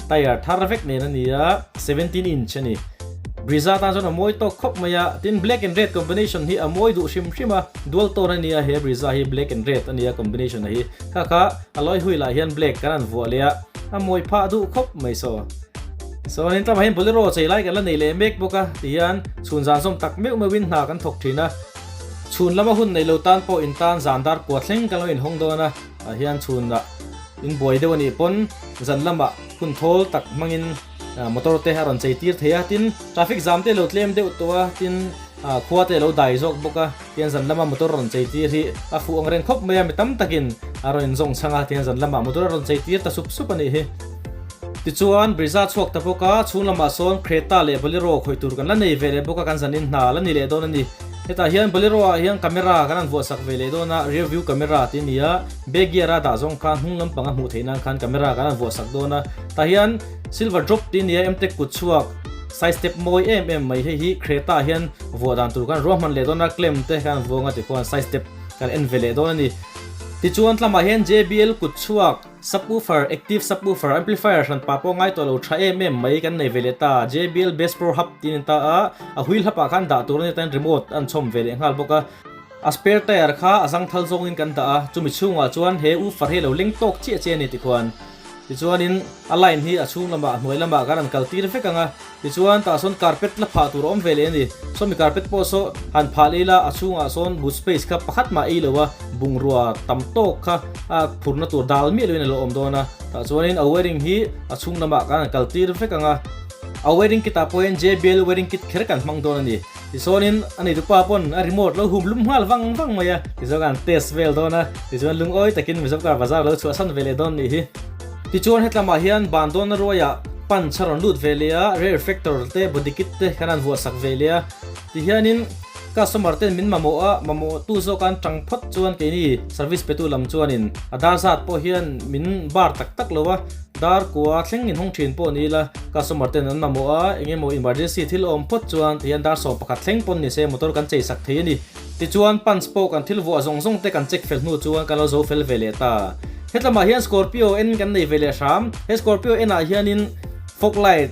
tyre thar vek nen a ni a, 17 inch a ni. Brezza tan chuan a mawi tawk khawp mai a, tin black and red combination hi a mawi duh hrim hrim a, dual tone a ni a, he Brezza hi black and red a ni a combination a hi, kha kha a lawi wheel ah hian black kan han vuah leh a, a mawi phah duh khawp mai saw. Chuanin tlangah hian Bolero chei lai kan la nei leh mek bawk a, tihian chhun zan zawm tak meuh meuhin hna kan thawk thin a. Chhun lama hun nei lo tan pawh in tan zan dar kua thleng kan lo inhawng dawn a, ah hian chhunah in buai deuh a nih pawn zan lamah hun thawl tak hmangin motor te a rawn chei tir thei a, tin traffic jam te lo tlem deuh tawh a, tin khua te a lo dai zawk bawk a, tihian zan lama motor rawn chei tir hi a fuh ang reng khawp mai a, mi tam takin a rawn inzawng chhang a, tihian zan lamah motor a rawn chei tir ta sup sup a nih hi. Tichuan, Brezza chhuak ta bawk a, chhung lamah sawn Creta leh Bolero khawih tur kan la nei ve leh bawk a, kan zanin hna la ni leh dawn a ni. Hetah hian Bolero ah hian camera kan han vuah sak ve leh dawn a, rear view camera tih a ni a, back gear a dah zawng khan hnung lampang a hmuh theih nan khan camera kan han vuah sak dawn a. Tah hian silver drop tih a ni a, Mtech kut chhuak side step mawi em em mai hei hi Creta ah hian vuah dan tur kan ruahman leh dawn a, clamp te kan han vuang a tikhuan side step kan en ve leh dawn a ni. Tichuan tlamah hian JBL kut chhuak. Subwoofer, Active Subwoofer, Amplifier hran pa pawh ngai tawh lo tha em em mai kan nei ve leh ta. JBL Bass Pro Hub tiin ta a, a wheel hub ah khan dah tur a ni tan remote an chhawm ve leh nghal bawk a. A spare tyre kha a zangthal zawngin kan dah a, chumi chhungah chuan he woofer hi a lo leng tawk chiah chiah a ni tikhuan. Tichuanin a line hi a chhung lamah a hnuai lamah kan han kal tir vek ang a, tichuan tah sawn carpet la phah tur a awm ve leh a ni. Sawmi carpet pawh saw han phah leh ila a chhungah sawn boot space kha pakhat mah ei lo a, bungrua tam tawk kha a phurna tur dal miah loin a lo awm dawn a. Tah chuanin a wiring hi a chhung lamah kan han kal tir vek ang a. A wiring kit ah pawhin JBL wiring kit kher kan hmang dawn a ni. Tichuanin a neitupa pawn a remote lo hum lum nghal vang vang mai a, tichuan kan test vel dawn a, tichuan lungawi takin Mizo car bazar lo chhuahsan ve leh dawn nih hi. Tichuan hetlamah hian ban dawnna ruaiah punch a rawn lut ve leh a, rear reflector te body kit te kan han vuahsak ve leh a, tihianin customer ten min mamawh a, mamawh tu zawk an tang phawt chuan keini service petu lam chuanin a dar zat pawh hian min bar tak tak lo a, Dar kua thleng in hawng thin pawh ni ila, customer ten an mamawh a, eng emaw emergency thil awm phawt chuan tihian dar 11 thleng pawn ni se motor kan chei sak thei a ni. Tichuan punch pawh kan thil vuah zawng zawng te kan check fel hnu chuan kan lo zo fel ve leh ta. Hetlamah hian Scorpio N kan nei ve leh hram, he Scorpio N ah hianin fog light,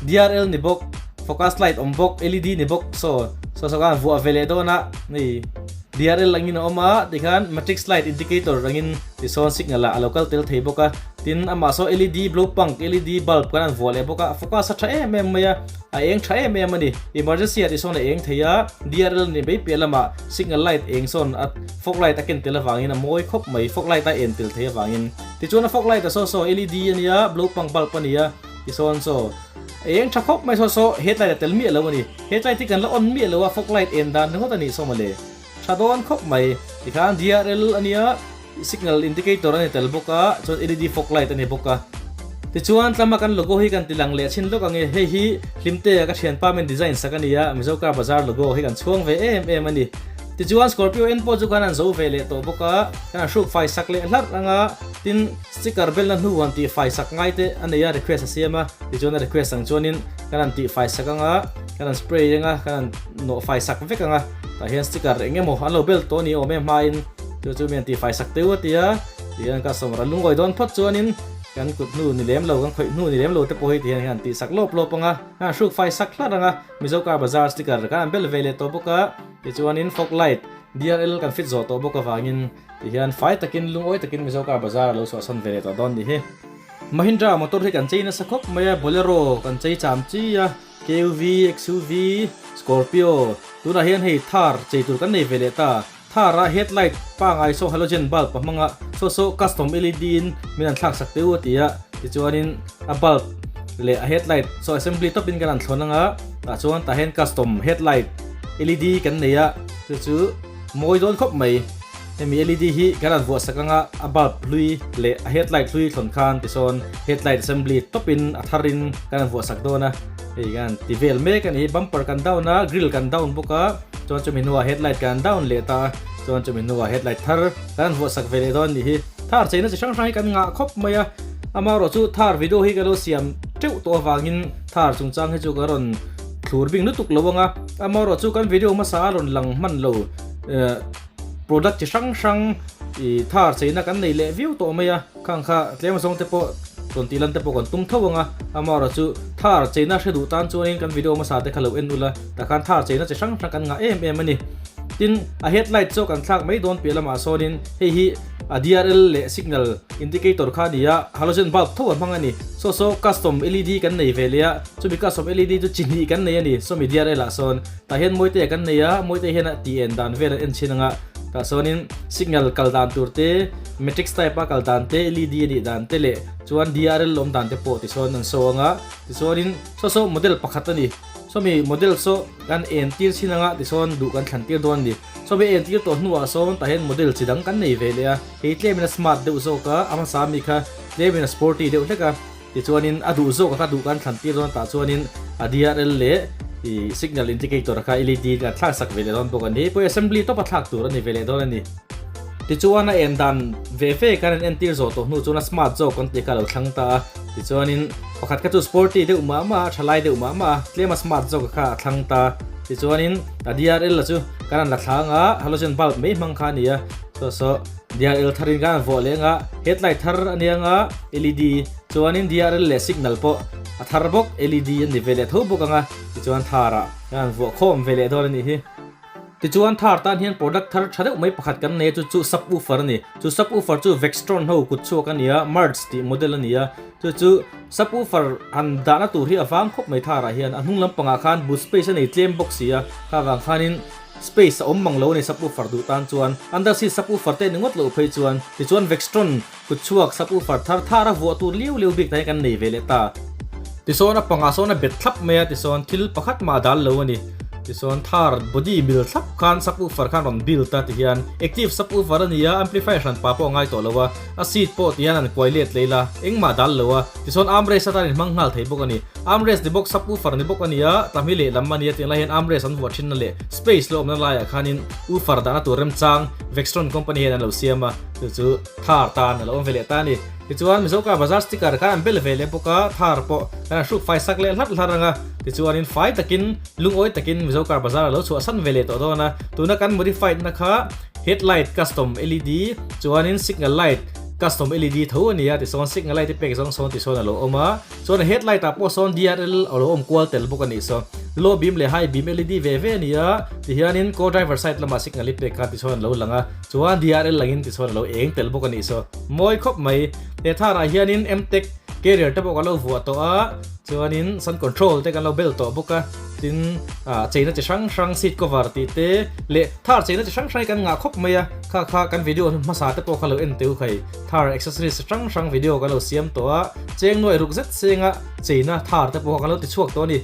DRL ni bawk, focus light awm bawk, LED ni bawk, saw saw saw khan vuah ve leh dawn a, hei DRL angin a awm a, tikhan matrix light indicator angin Tisawn signal ah a lo kal tel thei bawk a, tin amah saw LED blow punk, LED bulb kan an vuah leh bawk a, a focus a tha em em mai a, a eng tha em em a ni. Emergency ah tisawn a eng thei a, DRL ni mai piah lamah signal light eng sawn a fog light a ken tel avangin a mawi khawp mai, fog light a en tel thei avangin. Tichuan a fog light a saw saw LED a nia, blow punk bulb a ni a, tisawn saw a eng tha khawp mai saw saw headlight a tel miah lo a ni. Headlight hi kan la on miah lo a, fog light en dan ringawt a nih saw mawle. Tha dawn khawp mai. Tikhan DRL a nia, signal indicator a ni tel bawk a, chuan LED fog light a ni bawk a. Tichuan tlama kan logo hi kan ti lang leh chhin lawk ang e. Hei hi Hlimtea ka thianpa min design sak a ni a, Mizo Car Bazaar logo hi kan chhuang ve em em a ni. Tichuan Scorpio N pawh chu khan an zo ve leh tawh bawk a, kan han hruk fai sak leh hlarh ang a, tin sticker belna hnu han tih fai sak ngai te a nei a, request a siam a, tichuan a request ang chuanin kan han tih fai sak ang a, kan han spray ang a, kan han nawh fai sak vek ang a. Tah hian sticker eng emaw an lo bel tawh a ni awm em hmain chu chu mi an tihfai sak teuh a ti a, tihian customer an lungawi dawn phawt chuanin kan kut hnu ni lem lo kan khawih hnu ni lem lo te pawh hi tihian hian an tihsak lawp lawp ang a, kan han hruk fai sak hlar ang a, Mizo Car Bazaar sticker kan han bel ve leh tawh bawk a, tichuanin fog light DRL kan fit zawh tawh bawk avangin tihian fai takin lungawi takin Mizo Car Bazaar a lo chhuahsan ve leh tawh dawn nih hi. Mahindra motor hi kan chei nasa khawp mai a, Bolero kan chei cham chi a. KUV, XUV, Scorpio, tunah hian hei Thar chei tur kan nei ve leh ta. Thar a headlight pangai saw halogen bulb a hmang a, saw saw custom LED in min an thlak sak teuh a ti a, tichuanin a bulb leh a headlight saw assembly tawp in kan an thlawn ang a, tah chuan tah hian custom headlight LED kan nei a, chu chu mawi dawn khawp mai. Hemi LED hi kan han vuah sak anga a bulb hlui leh a headlight hlui thlawn khan tisawn headlight assembly tawpin a tharin kan han vuah sak dawn a, hei kan han ti vel mek a ni. Bumper kan down a, grill kan down bawk a, chuan chumi hnuah headlight kan han down leh ta a, chuan chumi hnuah headlight thar kan han vuah sak ve leh dawn a nih hi. Thar cheina chi hrang hrang hi kan ngah khawp mai a, amaherawh chu thar video hi ka lo siam teuh tawh avangin thar chungchang hi chu ka rawn thlur bing lutuk lo ang a, amaherawh chu kan video hmasa a rawn lang hman lo. Product chi hrang hrang ih thar cheina kan nei leh viau tawh mai a, khang kha tlem zawng te pawh rawn tih lan te pawh kan tum tho ang a, amaherawh chu thar cheina hre duh tan chuanin kan video hmasa te kha lo en ula tah khan thar cheina chi hrang hrang kan ngah em em a ni. Tin, a headlight chu kan thlak mai dawn piah lamah sawnin hei hi a DRL leh signal indicator kha a ni a, halogen bulb tho a hmang a ni. Saw saw custom LED kan nei ve leh a, chumi custom LED chu chi hnih kan nei a ni, sawmi DRL ah sawn. Tah hian Mawite kan nei a, Mawite hian a tih en dan vel an en chhin ang a, tah chuanin signal kal dan tur te, matrix type a kal dan te, LED a nih dan te leh chuan DRL awm dan te pawh tichuan an show ang a, tichuanin saw saw model pakhat a ni, sawmi model saw kan en tir chhin ang a, tichuan duh kan thlan tir dawn a ni, sawmi en tir tawh hnuah sawn tah hian model chi dang kan nei ve leh a, hei tlemin a smart deuh zawk a, a hmasa ami kha tlemin a sporty deuh hlek a. Tichuanin a duh zawk a kha duh kan thlan tir dawn tah chuanin a DRL leh ih signal indicator kha LED kan thlak sak ve leh dawn bawk a ni. Pawh assembly tawp a thlak tur a ni ve leh dawn a ni. Tichuan a en dan ve ve kan an entir zawh tawh hnu chuan a smart zawk kan tih kha a lo thlang ta a. Tichuanin pakhat kha chu sporty deuh mah mah a, thalai deuh mah mah a, tlem a smart zawk kha a thlang ta. Tichuanin a DRL a chu kan han la thlang a, halogen bulb mai hmang kha a ni a. Saw saw. DRL tharin khan an vuah leh anga, headlight thar a nia anga, LED, chuanin DRL leh signal pawh a thar bawk, LED a ni ve leh tho bawk anga, tichuan tharah khan an vuah khawm ve leh dawn a nih hi. Tichuan Thar tan hian product thar tha deuh mai pakhat kan nei a chu chu subwoofer a ni. Chu subwoofer chu Vextron ho kut chhuak a ni a, Merge tih model a ni a. Chu chu subwoofer han dahna tur hi a vang khawp mai Thar ah hian. A hnung lampangah khan boot space a nei tlem bawk si a, kha vang khanin space a awm mang lo a ni subwoofer duh tan chuan. Under seat subwoofer te ni ngawt loh phei chuan. Tichuan Vextron Kut chhuak subwoofer thar thar a vuah tur liau liau bik ta hi kan nei ve leh ta. Tisawn a pangah sawn a bet thlap mai a, tisawn thil pakhat mah a dal lo a ni. Tisawn thar body mil thlap khan subwoofer khan rawn build a tihian active subwoofer a ni a, amplifier hran pa pawh a ngai tawh lo a, a seat pawh tihian an kuai let leh ila engmah a dal lo a, tisawn armrest atan inhmang nghal thei bawk a ni. Armrest ni bawk subwoofer ni bawk a ni a, tlahmi lehlam a ni a tiang lai hian armrest an vuah thinna leh space lo awmna laiah khanin woofer dahna tur remchang Vextron company hian an lo siam a, chu chu. Thar tan a lo awm ve leh ta a ni. Tichuan Mizo car bazar sticker khan an bel ve leh bawk a, thar pawh kan han hruk fai sak leh hlarh hlarh ang a. Tichuanin fai takin, lungawi takin Mizo car bazar a lo chhuahsan ve leh tawh dawn a. Tuna kan modified na kha headlight custom led chuanin signal light custom led tho a ni a, tisawn signal light te pek zawng sawn tisawn a lo awm a. Chuan a headlight ah pawh sawn DRL a lo awm kual tel bawk a nih saw. Low beam leh high beam led ve ve a ni a, tihianin co driver side lamah signal hi pek khan tisawn a lo lang a. Chuan DRL langin tichuan a lo eng tel bawk a nih saw. Mawi khawp mai. He tharah hianin Mtech carrier te pawh kan lo vuah tawh a, chuanin sun control te kan lo bel tawh bawk a, tin ah cheina chi hrang hrang seat cover tih te leh thar cheina chi hrang hrang hi kan ngah khawp mai a, kha kha kan video hmasa te pawh kha lo en teu khai. Thar accessories chi hrang hrang video kan lo siam tawh a, cheng nuai ruk zet senga cheina thar te pawh kha kan lo ti chhuak tawh a ni.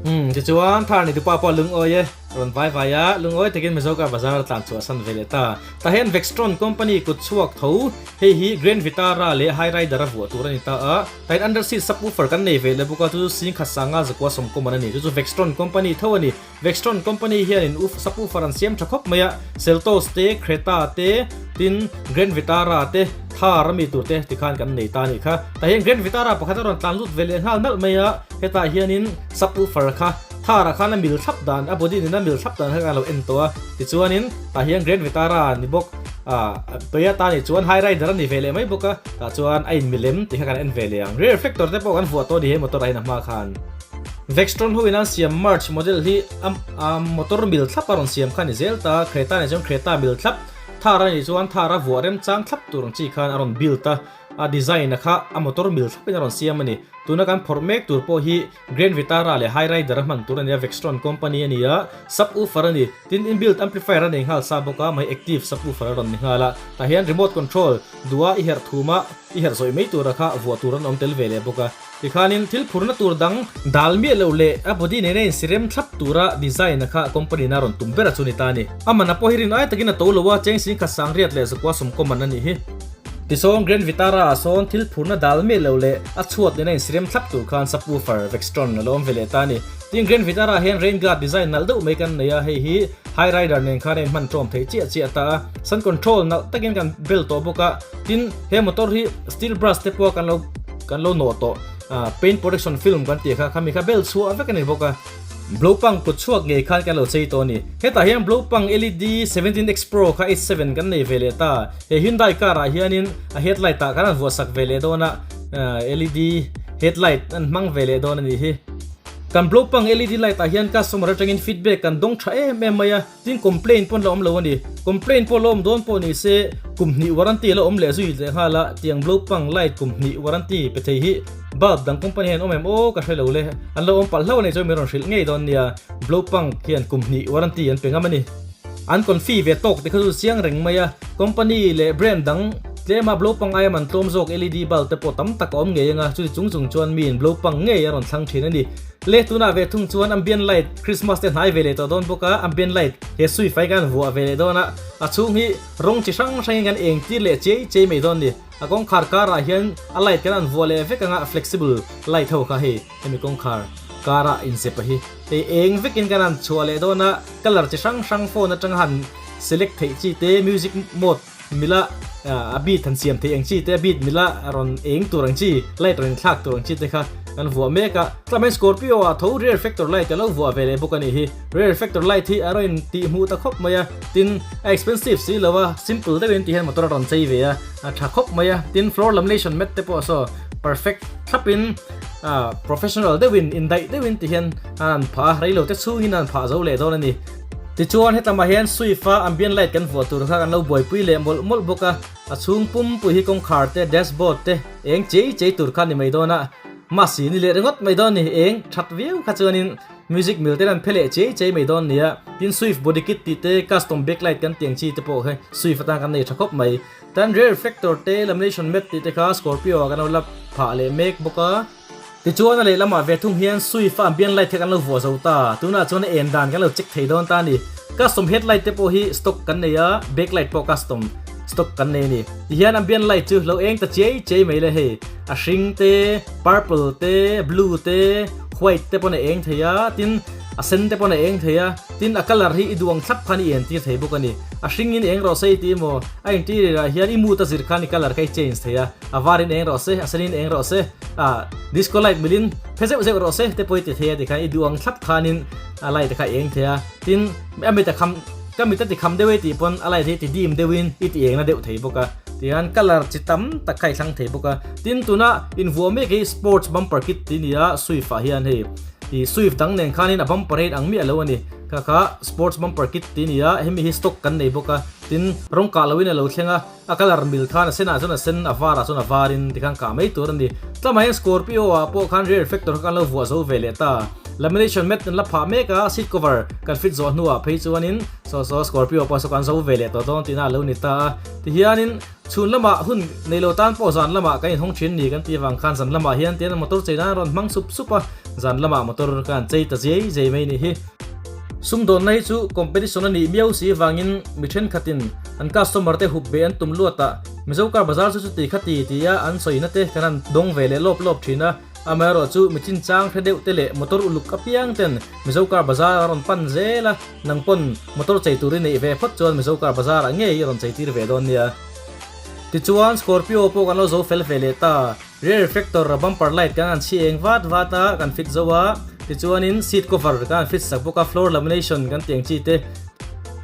Umm tichuan thar ni tupa pawh a lungawi e. Rawn vai vai a, lungawi takin Mizo car bazar a tlan chhuah san ve leh ta. Tah hian Vextron company kut chhuak tho, hei hi Grand Vitara leh Hyryder a vuah tur a ni ta a. Tah hian under seat subwoofer kan nei ve leh bawk a, chu chu singkhat sanga zakua sawmkawm an a ni. Chu chu Vextron company tho a ni. Vextron company hianin subwoofer an siam tha khawp mai a, Seltos te, Creta te, tin Grand Vitara te, Thar a mi tur te tikhan kan nei ta a nih kha. Tah hian Grand Vitara pakhat a rawn tlan lut ve leh nghal nalh mai a, hetah hianin subwoofer kha Thar ah khan a mil thlap dan, a body nena mil thlap dan kha kan lo en tawh a, tichuanin tah hian Grand Vitara ni bawk ah Toyota nih chuan Hyryder a ni ve leh mai bawk a, tah chuan a inmilem tih kha kan en ve leh ang. Rear reflector te pawh kan vuah tawh a ni he motor ah hian a hma khan. Vextron ho in an siam March model hi a motor mil thlap a rawn siam kha a ni zel ta, Creta nih chuan Creta mil thlap, Thar a nih chuan Thar a vuah remchang thlap tur ang chi khan a rawn build a, a design a kha a motor mil thlapin a rawn siam a ni. Tuna kan phawrh mek tur pawh hi Grand Vitara leh Hyryder a hman tur a ni a, Vextron company a ni a, subwoofer a ni. Tin, inbuilt amplifier a nei nghal sa bawk a, mai active subwoofer a rawn ni nghal a. Tah hian remote control duha i herh thuma i herh zawih mai tura kha vuah tur an awm tel ve leh bawk a. Tikhanin thil phurna tur dang dal miah loh leh a body nena insirem thlap tura design a kha company in a rawn tum ber a chu ni ta a ni. A man a pawh hi rin ai takin a to lo a, cheng singkhat sangriat leh zakua sawmkaw man a nih hi. Tisawn Grand Vitara ah sawn thil phurna dal miah lo leh a chhuat nena insirem thlap tur khan subwoofer Vextron a lo awm ve leh ta a ni. Tin Grand Vitara ah hian rain guard design nalh deuh mai kan nei a, hei hi Hyryder nen khan a inhman ṭawm theih chiah chiah ta a. Sun control nalh takin kan bel tawh bawk a, tin he motor hi steel brush te pawh kan lo kan lo nawh tawh paint protection film kan tih kha khami kha bel chhuah vek a ni bawk a. Blopang kut chhuak ngei khan kan lo chei tawh a ni. Hetah hian Blopang LED 17X Pro kha H7 kan nei ve leh ta. He Hyundai car ah hianin a headlight ah khan an vuah sak ve leh dawn a, LED headlight an hmang ve leh dawn a nih hi. Kan Blopang LED light ah hian customer atangin feedback kan dawng tha em em mai a, tin complaint pawh an la awm lo a ni. Complaint pawh la awm dawn pawh ni se kum hnih warranty a la awm leh zui leh nghal a, tiang Blopang light kum hnih warranty pe thei hi Bulb dang company hian awm em aw ka hre lo le, an lo awm palh hlauh a nih chuan min rawn hrilh ngei dawn nia, Blowpunk hian kum hnih warranty an pe ngam a ni. An confi ve tawk te kha chu chiang reng mai a, company leh brand dang tlema Blowpunk aia man tlawm zawk LED bulb te pawh tam tak a awm ngei anga, chuti chung chung chuan miin Blowpunk ngei a rawn thlang thin a ni. Le tunah ve thung chuan ambient light Christmas te hnai ve leh tawh dawn bawk a, ambient light he sui fai kan vuah ve leh dawn a, a chhung hi rawng chi hrang hrangin kan eng tir leh chiai chiai mai dawn a ni. A kawngkhar karah hian a light kan an vuah leh vek anga flexible light ho kha hei hemi kawngkhar karah inzep a hi hei eng vekin kan han chhuah leh dawn a colour chi hrang hrang phone atanga han select theih chi te music mode mila a beat han siam theih ang chi te a beat mila rawn eng tur ang chi light rawn inthlak tur ang chi te kha kan vuah mek a tlamain scorpio ah tho rear reflector light a lo vuah ve leh bawk a nih hi rear reflector light hi a rawn intih hmuh ta khawp mai a tin a expensive si lo a simple deuhin ti hian motor a rawn chei ve a. A tha khawp mai a, tin floor lamination mat te pawh saw perfect thlapin ah professional deuhin indaih deuhin ti hian an phah a, reilo te chhungin an phah zo leh dawn a ni. Tichuan hetlamah hian Swift a ambient light kan vuah tur kha kan lo buaipui leh mawlh mawlh bawk a, a chhung pumpui hi kawngkhar te, dashboard te eng chei chei tur kha a ni mai dawn a, mahse ni leh ringawt mai dawn a ni, eng that viau kha chuanin music mil ten an phe leh chei chei mai dawn a ni a, tin Swift body kit tih te, custom backlight kan tih ang chi te pawh hi Swift atan kan nei tha khawp mai. Tan rear reflector te, lamination mat tih te kha Scorpio ah kan lo la phah leh mek bawk a. Tichuan a lehlamah ve thung hian Swift a ambient light kha kan lo vuah zo ta, tunah chuan a en dan kan lo check thei dawn ta a ni. Custom headlight te pawh hi stock kan nei a, backlight pawh custom stock kan nei a ni. Tihian ambient light chu lo eng ta chiai chiai mai le hei, a hring te, purple te, blue te, white te pawn a eng thei a, tin a sen te pawn a eng thei a, tin a colour hi i duang thlap khan i en tir thei bawk a ni. A hringin eng rawh se i ti emaw, a interior ah hian i mood a zir khan i colour kha i change thei a. A varin eng rawh se, a senin eng rawh se, ah disco light milin phe zeuh zeuh rawh se te pawh i ti thei a tikhan i duh ang thlap khanin a light kha eng thei a, tin a mit a kham ka mit a ti kham deuh e tih pawn a light hi ti dim deuhin i ti engna deuh thei bawk a, tihian colour chi tam tak kha i thlang thei bawk a, tin tuna invuah mek hi sports bumper kit tih a ni a, swift ah hian hei ih swift dang nen khanin a bumper hi a inang miah lo a ni, kha kha sports bumper kit tih a ni a, hemi hi stock kan nei bawk a, tin rawng kah loin a lo thleng a. A colour mil khan a senah chuan a sen, a varah chuan a varin tikhan kah mai tur a ni. Tlama hian Scorpio ah pawh khan rear reflector kha kan lo vuah zo ve leh ta. Lamination mat kan la phah mek a, seat cover kan fit zawh hnuah phei chuanin saw saw Scorpio pawh saw kan zo ve leh tawh dawn tihna a lo ni ta a. Tihianin chhun lamah hun nei lo tan pawh zan lamah kan inhawng thin ni kan tih avang khan zan lamah hian tian motor chei nan a rawn hmang sup sup a, zan lamah motor kan chei ta zei zei mai nih hi. Sumdawnna hi chu competition a nih miau si vangin mi thenkhatin an customer te hup ve an tum luat a, Mizo car bazar chu chuti kha ti ti a an sawina te kan han dawng ve leh lawp lawp thin a, amaherawh chu mi chinchang hre deuh te leh motor uluk apiang ten Mizo car bazar a rawn pan zel a, nang pawn motor chei tur i neih ve phawt chuan Mizo car bazar ah ngei i rawn chei tir ve dawn nia. Tichuan Scorpio pawh kan lo zo fel ve leh ta. Rear reflector a bumper light kan han chhi eng vat vat a, kan fit zo a, tichuanin seat cover kan han fit sak bawk a, floor lamination kan tih ang chi te,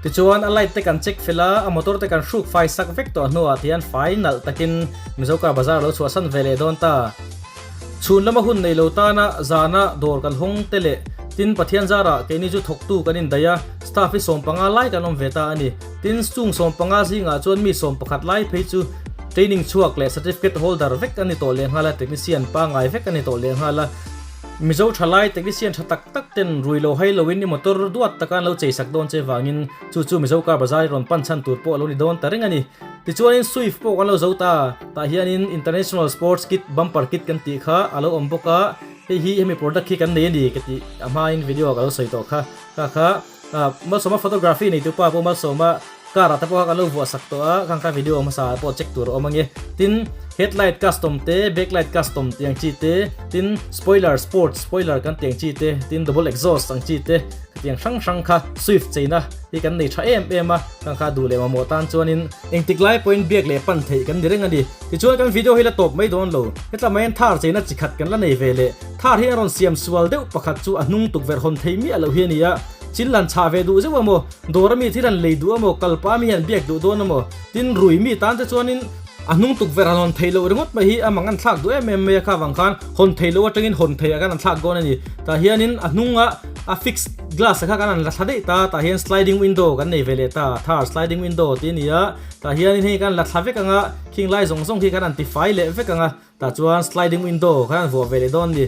tichuan a light te kan check fel a, a motor te kan hruk fai sak vek tawh hnuah tihian fai nalh takin Mizo car bazar a lo chhuahsan ve leh dawn ta. Chhun lama hun nei lo tana zana dawr kan hawng te leh tin Pathian zarah keini chu thawktu kan indaih a, staff hi 15 lai kan awm ve ta a ni. Tin, chung 15 zingah chuan mi 11 lai phei chu training chhuak leh certificate holder vek a ni tawh lehnghal a, technician pangngai vek a ni tawh lehnghal a. Mizo thalai technician tha tak tak ten rui lo hai loin i motor duat taka an lo chei sak dawn che vangin chu chu Mizo car bazar i rawn pan chhan tur pawh a lo ni dawn ta reng a ni. Tichuanin Swift pawh kan lo zo ta, tah hianin International Sports Kit bumper kit kan tih kha a lo awm bawk a, hei hi hemi product hi kan nei a ni ka tih a hmain video ah ka lo sawi tawh kha, kha kha. Malsawma photography nei tu pa pawh Malsawma car ah te pawh kha kan lo vuah sak tawh a, khang kha video hmasa ah pawh check tur a awm ange. Tin, headlight custom te, backlight custom tih ang chi te, tin spoiler sports spoiler kan tih ang chi te, tin double exhaust ang chi te, khatiang hrang hrang kha swift cheina hi kan nei tha em em a, khang kha duh leh mamawh tan chuanin engtik lai pawhin biak leh pan theih kan ni reng a ni. Tichuan kan video hi la tawp mai dawn lo, hetlam ah hian thar cheina chi khat kan la nei ve leh. Thar hi a rawn siam sual deuh pakhat chu a hnung tukverh hawn thei miah loh hi a ni a, chil han chhah ve duh zeuh a maw, dawr ami thil han lei duh a maw, kalpa mi han biak duh dawn a maw, tin rui mi tan te chuanin a hnung tukverh han hawn thei loh ringawt mai hi a mang an thlak duh em em mai a, kha vang khan hawn thei loh atangin hawn thei ah khan an thlak dawn a ni. Tah hianin a hnunga a fixed glass ah kha kan han la thla daih ta, tah hian sliding window kan nei ve leh ta, Thar sliding window tih a ni a, tah hianin hei kan la thla vek ang a, khing lai zawng zawng khi kan han ti fai leh vek ang a. Tah chuan sliding window khan an vuah ve leh dawn a ni.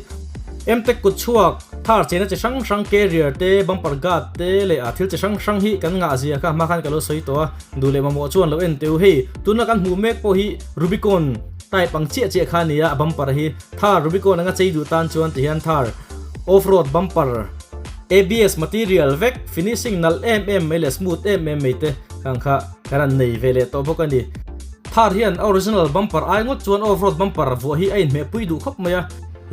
Mtech kut chhuak, thar chena chi hrang hrang carrier te, bumper guard te leh a thil chi hrang hrang hi kan ngah zia kha hma khan ka lo sawi tawh a, duh leh mamawh chuan lo en teh u. Hei tuna kan hmuh mek pawh hi Rubicon type ang chiah chiah kha a ni a, a bumper hi thar Rubicon anga chei duh tan chuan tihian thar off road bumper ABS material vek finishing nalh em em mai leh smooth em em mai te khang kha kan han nei ve leh tawh bawk a ni. Thar hian a original bumper ai ngawt chuan off-road bumper vuah hi a inhmeh pui duh khawp mai a.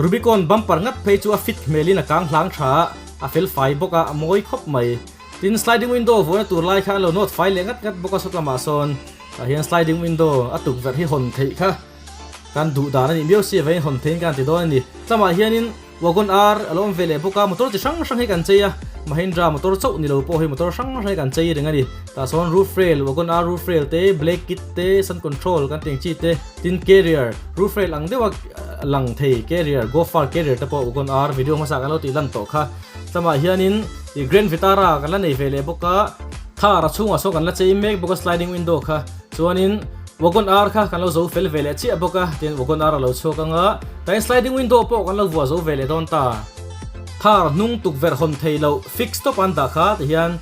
Rubicon bumper ngat phei chu a fit hmelin a kang hlang tha a, a fel fai bawk a, a mawi khawp mai. Tin, sliding window vuahna tur lai kha an lo nawt fai leh ngat ngat bawk a sawtlamah sawn. Tah hian sliding window a tukverh hi hawn theih kha kan duh dan a nih miau si avangin hawn theihin kan ti dawn a ni. Tlamah hianin Wagon R a lo awm ve leh bawk a, motor chi hrang hrang hi kan chei a, Mahindra motor chauh ni lo pawh hi motor hrang hrang hi kan chei reng a ni. Tah sawn roof rail, Wagon R roof rail te, brake kit te, sun control kan tih ang chi te, tin carrier, roof rail ang deuha lang thei carrier, Go Far carrier te pawh Wagon R video hmasa kan lo tih lan tawh kha. Tlamah hianin. Ih Grand Vitara kan la nei ve leh bawk a, Thar a chhungah sawn kan la chei mek bawk a sliding window kha. Chuanin Wagon R kha kan lo zo fel ve leh chiah bawk a, tin Wagon R a lo chhuak ang a, tain sliding window pawh kan lo vuah zo ve leh dawn ta. Thar hnung tukverh hawn thei loh fix tawp an dah kha tihian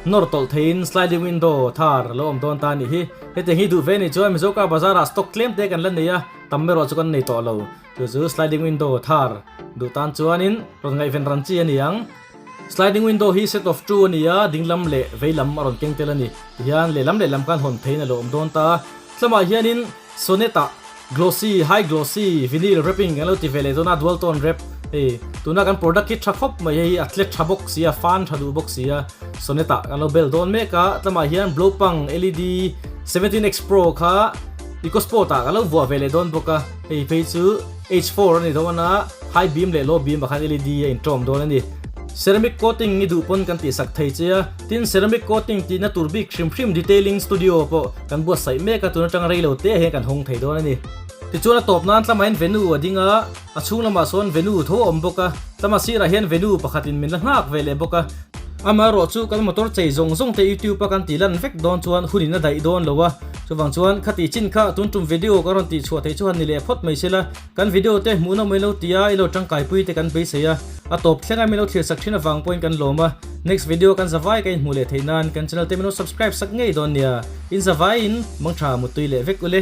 nawr tawlh theiin sliding window thar a lo awm dawn ta a nih hi. Hetiang hi duh ve nih chuan Mizo car bazar ah stock tlem te kan la nei a, tam erawh chu kan nei tawh lo. Chu chu sliding window thar duh tan chuanin rawn ngaihven ran chi a ni ang. Sliding window hi set of two a ni a, ding lam leh vei lam a rawn keng tel a ni. Tihian lehlam lehlam khan hawn theiin a lo awm dawn ta. Tlamah hianin Sonnet-ah glossy, high glossy, vinyl wrapping kan lo ti ve leh dawn a, dual tone wrap hei. Tuna kan product hi tha khawp mai hei hi a tle tha bawk si a, fan tha duh bawk si a. Sonnet-ah kan lo bel dawn mek a, tlamah hian Blopang LED 17X Pro kha EcoSport-ah kan lo vuah ve leh dawn bawk a. Hei phei chu H4 a ni dawn a, high beam leh low beam ah khan LED a inṭawm dawn a ni. Ceramic coating i duh pawn kan tihsak thei che a, tin ceramic coating tihna tur bik hrim hrim detailing studio pawh kan buatsaih mek a, tun atang rei lo te ah hian kan hawng thei dawn a ni. Tichuan a tawp nan tlamahin venue a ding a, a chhung lamah sawn venue tho a awm bawk a, tlama sirah hian venue pakhatin min la nghak ve leh bawk a. Amaherawh chu kan motor chei zawng zawng te YouTube a kan tih lan vek dawn chuan hun in a daih dawn lo a, chuvang chuan khati chin kha tun tum video ka rawn tih chhuah theih chu han ni leh phawt mai sela, kan video te hmuh nawm mai lo tia i lo tangkai pui te kan beisei a, a tawp thleng a min lo thlir sak thin avang pawhin kan lawm a, next video kan zavai ka inhmuh leh theih nan kan channel te min lo subscribe sak ngei dawn nia, in zavai in mangtha muttui leh vek ule.